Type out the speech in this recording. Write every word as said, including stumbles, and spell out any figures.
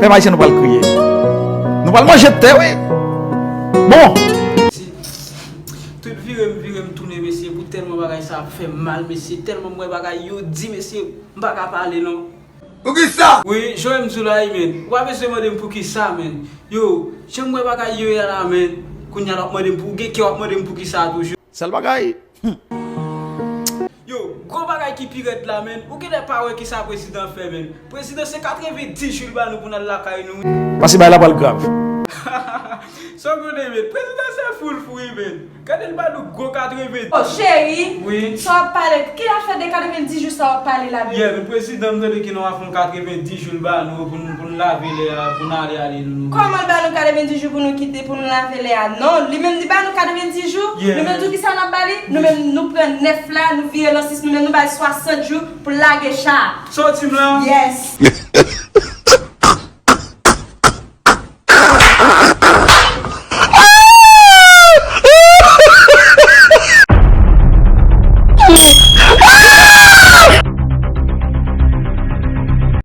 Pèp ayisyen, nou pral kriye. Nou pral manje tè, wi. Bon. Tout vire m vire m tounen mesye, pou tèlman bagay sa ap fè m mal mesye, tèlman m wè bagay yo di mesye, m pa ka pale non. Poukisa? Wi, jan m di w la wi men, w a bezwen mande m poukisa men. Yo, jan m wè bagay yo ye la men, kounye a l ap mande m pou, ou gen kè w ap mande m poukisa toujou. Sèl bagay. Yo, gwo bagay ki pi rèd la men, ou genlè pa wè kisa prezidan fè men. Prezidan se katreven di jou l ba nou pou n al lakay nou. Paske bagay la pral grav. Sa w konnen men, prezidan se foul fou wi men. Gade l ba nou gwo katreven. Oh cheri, Wi. Sa w ap pale, ki la fè de katreven di jou sa w ap pale la Yeah, men prezidan m tande ki nou a fè yon katreven di jou l ba nou pou n pou n lave lè a, pou n ale ale nou. Kòman l ba nou katreven di jou pou nou kite, pou nou lave lè a? Non, li menm li ba nou katreven di jou, Yeah. Nou menm tou kisa n ap ba li? Nou menm nou pran nèf la, nou vire lan sis, nou menm nou ba l swasant jou pou l lage cha a. Sa w di m la? Yes.